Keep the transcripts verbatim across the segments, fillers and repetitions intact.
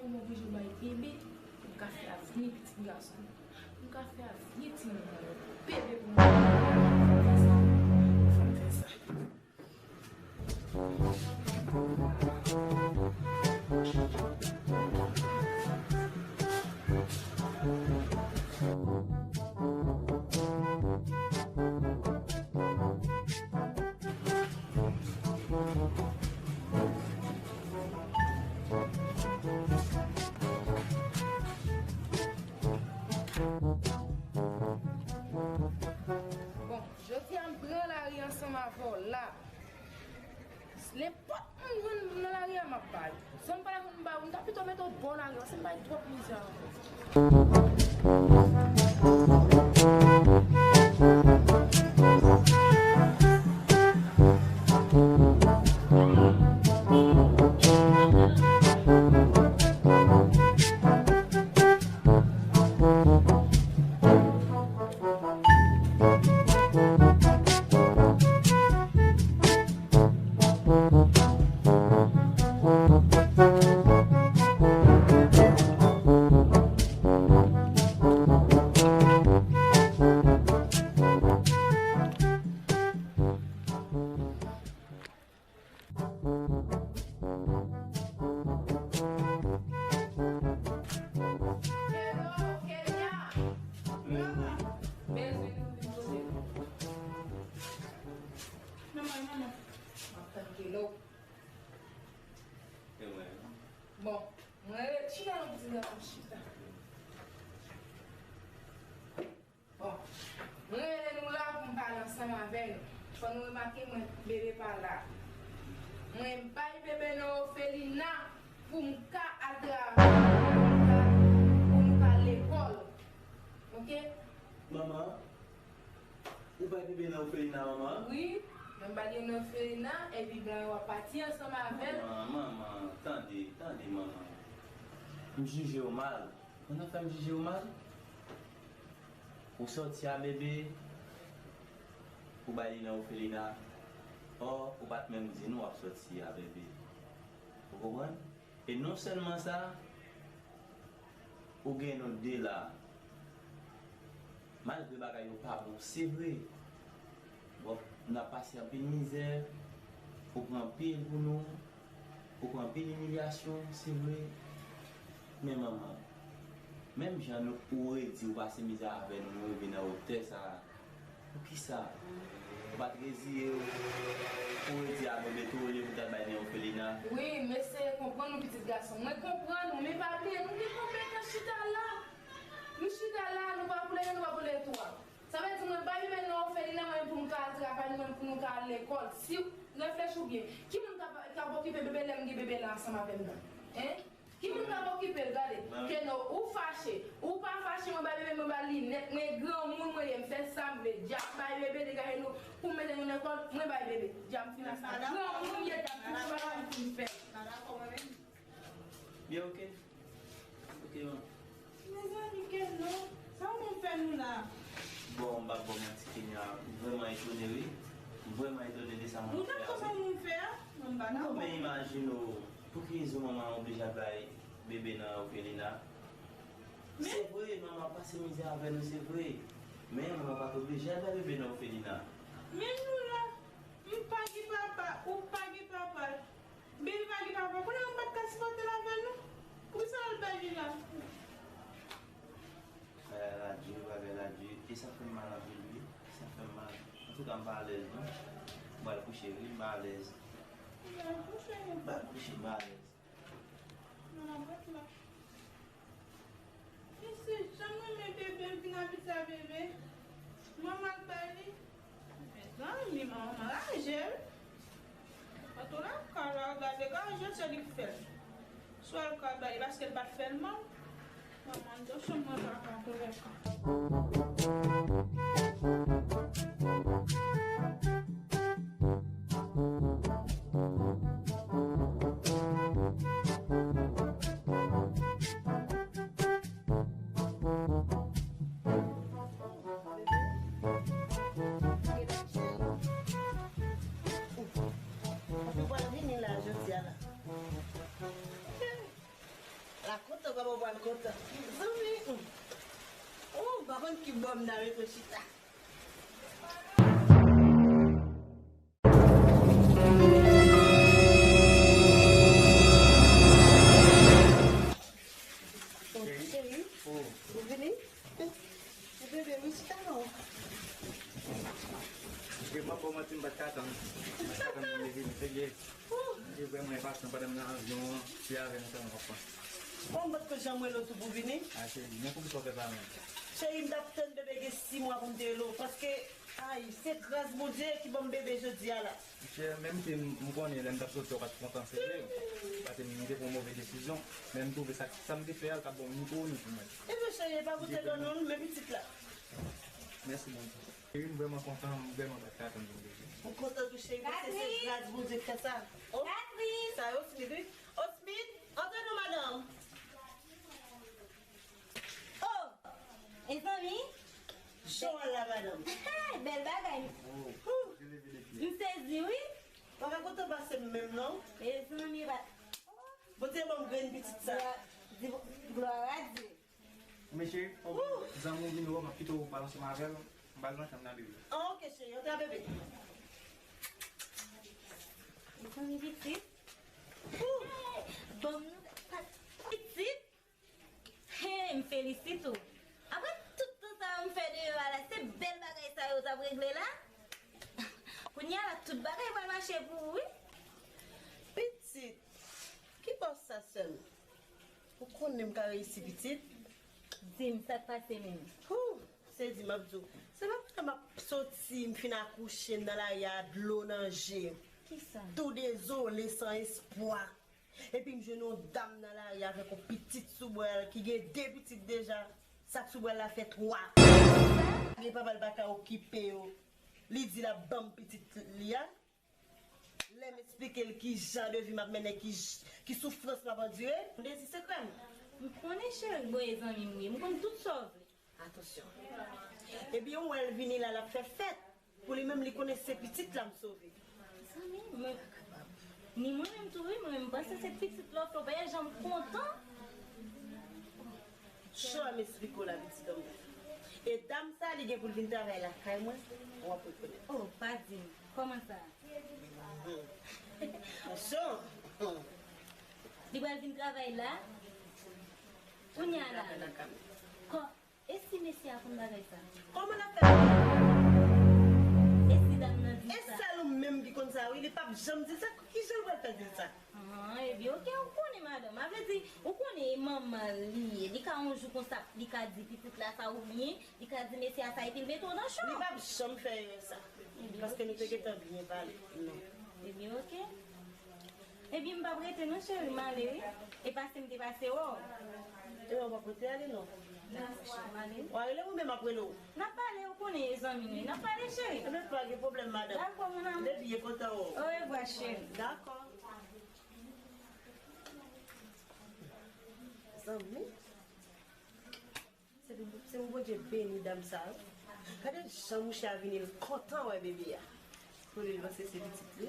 Mwen oblije bay bebe pou m ka fè avni pitit gason. Pou m ka fè avni timoun mwen yo. Bebe pou mwen. Fò m fè sa. Fò m fè sa. Bon, jodi a m pran lari ansanm avè w la. Nenpòt moun jwenn m nan lari a, m ap ba yo. San m pa la jwenn m ba yo, m ta pito mete w bò lari a, san m bay twòp mizè ankò. Manman, manman. M ap tann Kelo. E mwen? Bon, mwen rele, chita non, pitit gason, chita. Bon, mwen rele nou la pou m pale ansanm avè nou. Fò nou remake mwen, bebe pa la. Mwen bay bebe nan òfelina pou m ka al travay, pou m ka, pou nou ka lekòl. Oke? Manman, ou bay bebe nan òfelina, manman? Wi, mwen bay li nan òfelina, epi blan yo ap pati ansanm avè l. Manman, manman, tande, tande, manman. M jije w mal. Konn sa fè m jije w mal? Ou sòti a bebe, ou bay li nan òfelina. Ò, ou pa t menm di nou w ap sòti a bebe. Ou konprann? E non sèlman sa, ou gen nou de la. Malgre bagay yo pa bon, se vre. Bon, n ap pase anpil mizè, ou pran anpil pou nou, ou pran anpil imilyasyon, se vre. Men manman, menm jan nou, ou redi, ou pase mizè avè nou, nou rive nan wotè sa a. Poukisa? Ou pa t reziye w pou redi a bebe tou olye pou t al bay nan òfelina? Wi, m eseye konprann ou, pitit gason. Mwen konprann ou, men pa bliye, nou gen konpetans chita la. Nou chita la, nou pa pou leve, nou pa pou leve twa. Sa vle di mwen bay bebe nan òfelina, mwen pou nou ka al travay, nou menm pou nou ka al lekòl. Si reflechi w byen, ki moun k ap, k ap okipe bebe lè m gen bebe la ansanm avè m nan? Hein? Ki moun k ap okipe l? Gade, Keno, ou fache, ou pa fache, mwen bay bebe, mwen bay li nèt, mwen granmoun mwen ye, m fè sa m vle, djab bay bebe, degaje nou, pou m mete nou lekòl, mwen bay bebe, djab fin a sa, granmoun m ye, djab fin a sa, m fin fè. Byen, oke. Oke, manman. Mezanmi, Keno, sa w konn fè nou la? Bon, m p ap ba w manti, Kenya, m vrèman etone, wi. M vrèman etone de sa manman fè a, wi. Ou dakò sa manman fè a? Mwen m pa dakò. Non, men imajine w, pou ki rezon manman oblije al bay bebe nan òfelina? Se vre, manman pase mizè avè nou, se vre. Men manman pa t oblije al bay bebe nan òfelina. Men nou la, m pa gen papa, ou pa gen papa. Bebe pa gen papa, kounye a nou pa t ka sipòte l avè nou? Poukisa l bay li la? Bagay la di, bagay la di. E sa fè m mal anpil, wi. Sa fè m mal. Antouka, m pa alèz, non. M pral kouche, wi, m pa alèz. M pral kouche, non. M pral kouche, m pa alèz. Non, m ap ret la. Mesye, jan m renmen bebe, m vin abitye a bebe. Manman l bay li. Mezanmi, manman raje, wi. Antoulèka, la, gade, gade, se li k fè l. Swa l ka bay li, paske l pa t fè l mal. Manman, m te chanm mwen pa ka, antoulèka. Ou pral vini la jodi a la. L ap Ou pral kontan. Zanmi, hmm. Oh, m pa konn ki bò m ta mete chita. Cheri, ou vini? Ou bebe, wi, chita non. Cheri, m ap ba w manti, m pa t ka tann. M pa t ka tann pou m vini, serye. M te vrèman enpasyan pandan m nan avyon an, se avè nou sèlman w ap panse. Bon, m pa t konn janm rele w tou pou vini. A, cheri, men poukisa w fè sa menm? Cheri, m t ap tann bebe gen sis mwa pou m te rele w, paske, ay, se gras Bondye ki ban m bebe jodi a la. Cheri, menm si m, m konnen lè m t ap soti w pa t kontan, se vre, paske m te pran move desizyon, men m twouve sa, sa m te fè a, l t ap bon ni pou ou, ni pou mwen. Ebyen, cheri, e pa pou te done non, men pitit la. Mèsi, Bondye. Cheri, m vrèman kontan, m vrèman pa t ka tann pou m vini. Ou kontan tou, cheri, paske se gras Bondye k fè sa. Oh, Catherine! Sa yo, Smith, wi. Oh, Smith, antre non, madanm. Oh! E zanmi? Jan w la, madanm? Bèl bagay. Oh, ou te leve depi yè. M sezi, wi. Pa ka kontan pase m menm, non. E zanmi, pa. Bondye ban m grenn pitit sa. Glwa, di, glwa a Dye. Men cheri, fò zanmi w vini wè w, m ap kite w pale ansanm avè l. M pral nan chanm nan, bebe. Ah, ok, cheri, antre a bebe. Zanmi pitit. Bon, pitit. Hey, m felisite w. Apre tout tan sa yo m fè deyò a la, se bèl bagay sa yo t ap regle la. Kounye a la, tout bagay pral mache pou ou, wi. Pitit, ki bò sa sè m? Ou konnen m ka reyisi pitit? Di m sa k pase menm. Hoo, se di m ap di w. Se pa pandan m ap soti, m fin akouche, m nan lari a, dlo nan je. Kisa? Tou dezole, san espwa. Epi m jwenn yon dam nan lari avèk yon pitit sou bra l ki gen de pitit deja. Sa k sou bra l la fè twa. Men papa l pa ka okipe yo. Li di l ap ban m pitit li a. Lè m esplike l ki jan de vi m ap mennen, ki j-, ki soufrans m ap andire, m dezi sekrè m. M konnen cheri, bon, e zanmi m ye, m konn tout sa w vle. Atansyon. Ebyen, ou wè l vini la, l ap fè fèt. Pou li menm, li konnen se pitit la m sove. Zanmi, mwen, ni mwen menm tou, wi, mwen menm, m panse se pitit la w fè, w pa janm kontan. Cho a m esplike w la, pitit an mwen. E dam sa, li gen pou l vin travay lakay mwen, w ap rekonèt. Oh, pa di m. Kòman sa? Cho. Li pral vin travay la? Kounye a la. Kò, e si mesye a konn bagay sa? Kòman l ap fè? E si dam nan di sa? E sèl ou menm ki konn sa, wi, li p ap janm di l sa. Kijan l pral fè di l sa? Ah, ebyen, oke, ou konnen, madanm. A vle di, ou konnen e manman l li ye. Li ka yon jou konsa, li ka di pitit la sa oubyen li ka di mesye a sa epi l mete w nan cho. Li p ap janm fè erè sa. Ebyen, paske nou te gentan byen pale. Non. Ebyen, oke. Ebyen, m p ap rete non, cheri, m ale, wi. E pase m te pase wè w. Ebyen, w p ap rete ale, non. Dakò, cheri, m ale. W a rele m oubyen m ap rele w? N ap pale, ou konnen e zanmi nou ye. N ap pale, cheri. Ebyen, pa gen pwoblèm, madanm. Dakò, mon amour. Depi e kontan wè w. Orevwa, cheri. Dakò. Zanmi. Se pou, se pou Bondye beni dam sa yo. Gade jan mouche a vini, l kontan wè bebe a. Pou li, l panse se pitit li.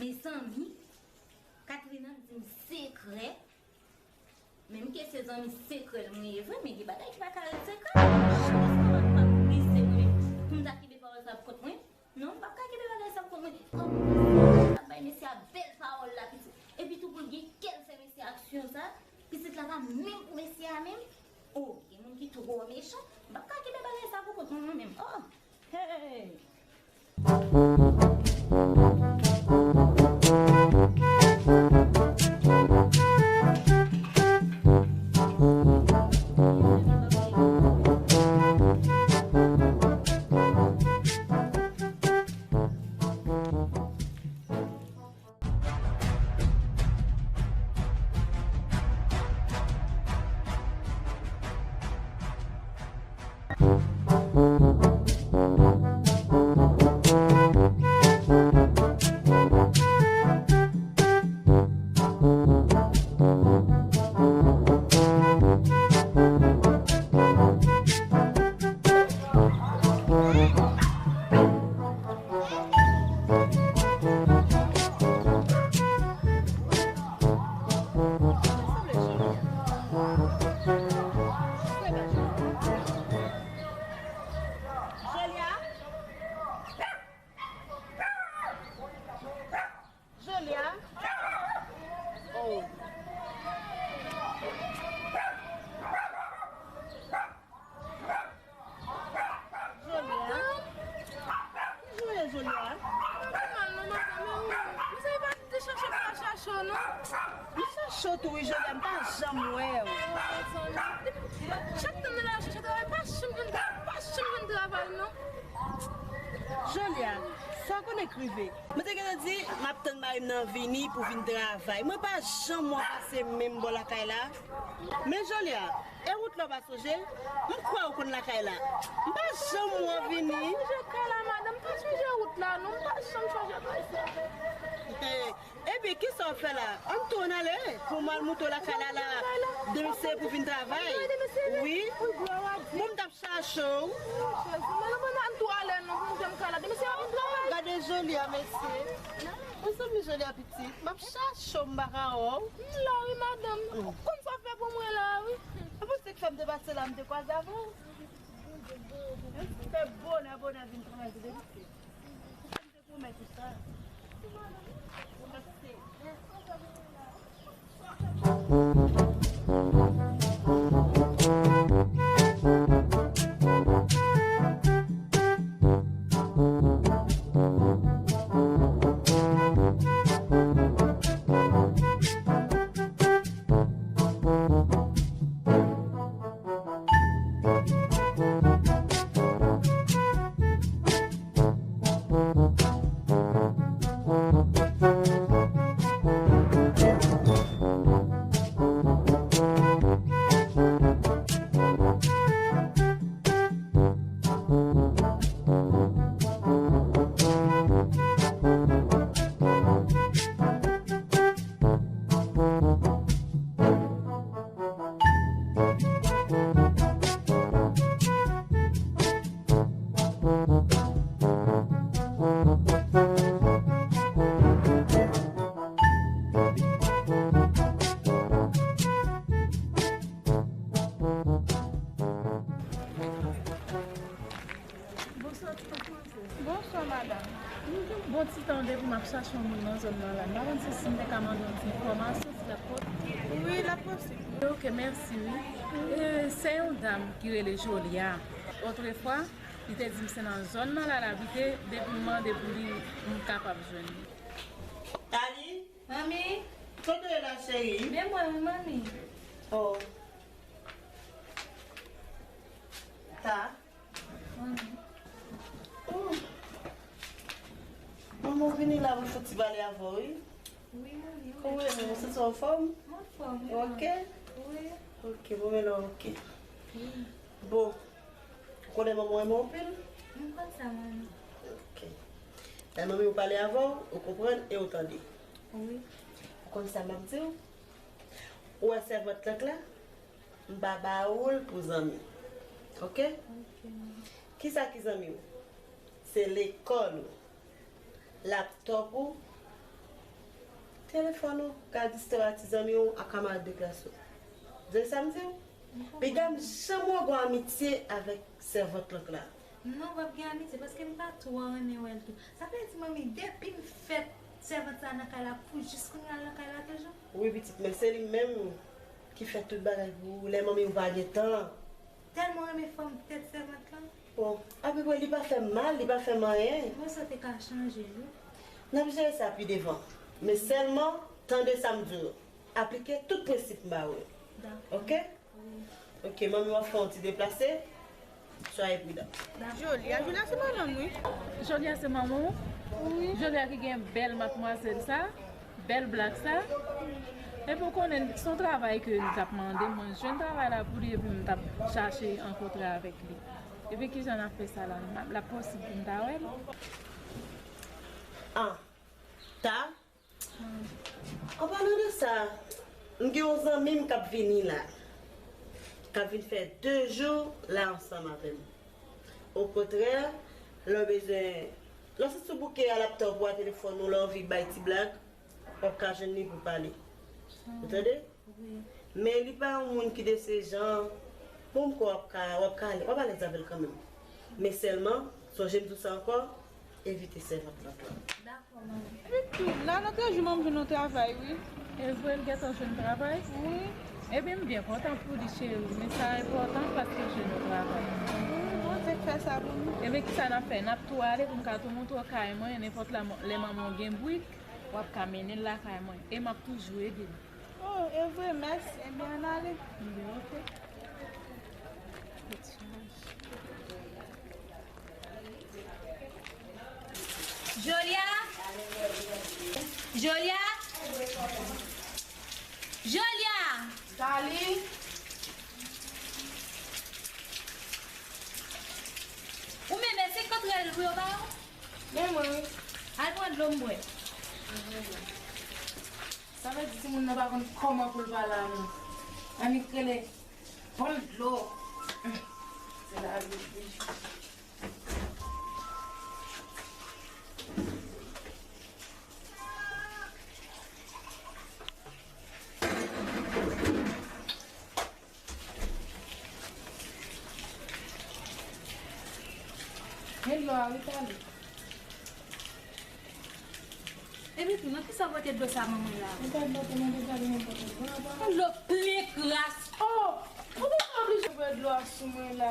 Mezanmi, Katrina di m sekrè. Menm ke se zanmi sekrè l mwen ye vre, men gen bagay ki pa ka ret sekrè. Chans mwen pa, pa pou plis se mwen. Pou m ta kenbe pawòl sa pou kont mwen. Non, m p ap ka kenbe bagay sa pou kont mwen. Kòm ap bay mesye a bèl pawòl la, pitit. Epi tou pou l gen kè l fè mesye a aksyon sa, pitit la pa menm pou mesye a menm. Oh, gen moun ki twò mechan. M p ap ka kenbe bagay sa pou kont mwen, mwen menm. Oh, hey! Wi, Jolia, m pa janm wè w. Chak tan m nan lari chèche travay, pa janm jwenn travay, pa janm jwenn travay, non. Jolia, sa w konnen k rive? Mwen te gentan di, m ap tann mari m nan vini pou vin travay. Mwen pa janm wè w pase menm bò lakay la. Men Jolia, e wout la w pa sonje? M kwè w konn lakay la. M pa janm wè w vini. M pa sonje kay la, madanm. M pa sonje wout la, non. M pa janm sonje kay sa. Ebyen, kisa w ap fè la? Ann tou, ann ale pou m al monte w lakay la, la. Demen se pou vin travay. Wi. Bon, m t ap chache w. Jezi, men nou pa nan tou ale non, pou m janm kay la. Demen se pou vin travay. Gade Jolia, mesye. Mezanmi, Jolia pitit. M ap chache w, m pa ka wè w. M la wi, madanm. Ou konn sa w fè pou mwen la wi. Se pou sa k fè m te pase la, m te kwaze avè w. Fè bonè, bonè vin travay tou, mesye. Bonswa, ti manmzèl. Bonswa, madanm. M gen bon ti tan depi m ap chache yon moun nan zòn nan la. M pa konn si, si m te ka mande yon ti enfòmasyon, si l ap posib. Wi, l ap posib. Ok, mèsi, wi. E, se yon dam ki rele Jolia. Otrefwa, li te di m se nan zòn nan la l abite, depi m mande pou li, m kapab jwenn li. Tali? Manmi? Kote w ye la, cheri? Men mwen, wi, manmi. Oh. Ta? Manmi. Oh. Manman, w vini la pou fè ti pale avè w, wi. Wi, manmi, wi. Kòman w ye menm? Ou santi w anfòm? M anfòm, wi, manmi. Ok? Wi. Ok, bon, men la, ok. Wi. Bon. Ou konnen manman w renmen w anpil? M konn sa, manmi. Ok. Lè manmi w pale avè w, ou konprann e ou tande. Wi. Ou konn sa m ap di w? Ou wè sèvant lank la? M pa ba ou l pou zanmi. Ok? Ok, manmi. Kisa ki zanmi w? Se lekòl ou. Laptòp ou, telefòn ou, gad istwa ti zanmi w ak kamarad de klas ou. Tande sa m di w? Piga m janm wè w gen amitye avèk sèvant lank la. Non, p ap gen amitye, paske m pa twò renmen wè l tou. Sa vle di, manmi, depi m fèt, sèvant sa nan kay la, pou jis kounye a l nan kay la toujou? Wi, pitit, men se li menm ki fè tout bagay pou ou, lè manmi w pa gen tan. Tèlman renmen fanm tèt sèvant lan. Bon, apiprè, li pa fè m mal, li pa fè m anyen. Bon, sa te ka chanje, wi. N ap jere sa pi devan. Men sèlman, tande sa m di w. Aplike tout prensip m ba w yo. Dakò. Ok? Wi. Ok, manmi w ap fè yon ti deplase. Soyez prudent. Dakò. Jolia, Jolia se manman m, wi. Jolia se manman w? Wi. Jolia ki gen bèl madmwazèl sa? Bèl blak sa. Epi w konnen, se yon travay ke li t ap mande, mwen jwenn travay la pou li, epi m t ap chache rankontre avèk li. Epi kijan n ap fè sa la? N ap, l ap posib pou m ta wè l? Ah, ta? An palan de sa, m gen yon zanmi m k ap vini la, k ap vin fè de jou la ansanm avè m. Okontrè, lè w bezwen, lè w sot sou bouke a laptòp ou a telefòn ou, lè w anvi bay ti blag, w ap ka jwenn li pou pale. Ou tande? Wi. Men li pa yon moun ki de se jan, bon, m kwè w ap ka, w ap ka, w ap alèz avè l kanmenm. Men sèlman, sonje m di w sa ankò, evite sèvant lan. Dakò, manmi. Epi tou, la nan trè jou m jwenn yon travay, wi. E vre, l gentan jwenn travay? Wi. Ebyen, m byen kontan pou li, cheri, men sa enpòtan paske l jwenn yon travay. Wi, Bondye k fè sa pou nou. Ebyen, kisa n ap fè? N ap tou ale pou m ka tou montre w kay mwen, nenpòt la, lè manman w gen brik, w ap ka mennen l lakay mwen. E m ap toujou ede l. Oh, e vre, mèsi. Ebyen, ann ale. Ebyen, oke. Jolia! Jolia! Jolia! Dali! Ou menm, e senkant rèl pou yo ba ou? Men mwen. Al pran dlo m bwè. Sa vle di timoun nan pa konn kòman pou l pale a nou. Annik rele. Ban l dlo. Se lavi wi. Men dlo a wi, Tali. Epi tou, nan kisa w pote dlo sa ban mwen la? Mwen pa dlo pou mwen te gade nan pote dlo a, pa. Yon dlo plen kras. Oh! Poukisa w oblije bwè dlo a sou mwen la?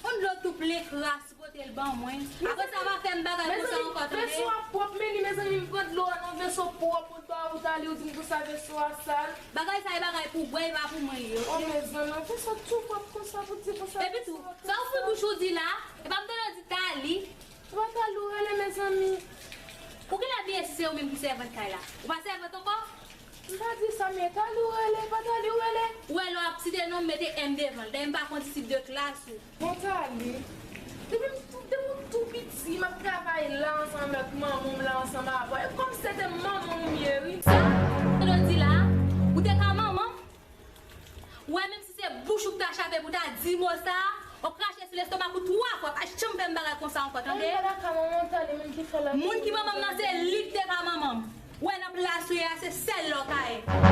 Yon dlo tou plen kras, pote l ban mwen. Apre sa, pa fè m bagay konsa ankò, tande? Veso a pwòp, men li, mezanmi, m pran dlo a nan veso pwòp, mwen ba ou, Tali, ou di m konsa veso a sal. Bagay sa e bagay pou bwè, e pa pou mwen li ye, oke? Oh, mezanmi, yon veso tou pwòp konsa pou di konsa. Epi tou, sa ou fri bouch ou di la? E pa m tande w di Tali. Ou pa Tali ou rele, mezanmi. Ou genlè bliye se ou menm ki sèvant kay la. Ou pa sèvant ankò? M pa di sa, men Tali ou rele, pa Tali ou rele. Ou wè lè w ap site non m, mete M devan l. Dayè m pa konn disip de klas ou. Bon, Tali, depi m tou, depi m tou piti, m ap travay la ansanm avèk manman m, la ansanm avè w. E kòm se te manman w m ye, wi. Sa? Sa w di la? Ou te ka manman m? Ou wè, menm si se bouch ou k ta chape pou ta di mo sa, w ap krache sou lestomak ou twa fwa, pa janm fè m bagay konsa ankò, tande? Mwen pa ta ka manman w, Tali, moun ki fè la. Moun ki manman m nan, se li k te ka manman m. Ou wè, nan plas ou ye a, se sèl la w ka ye.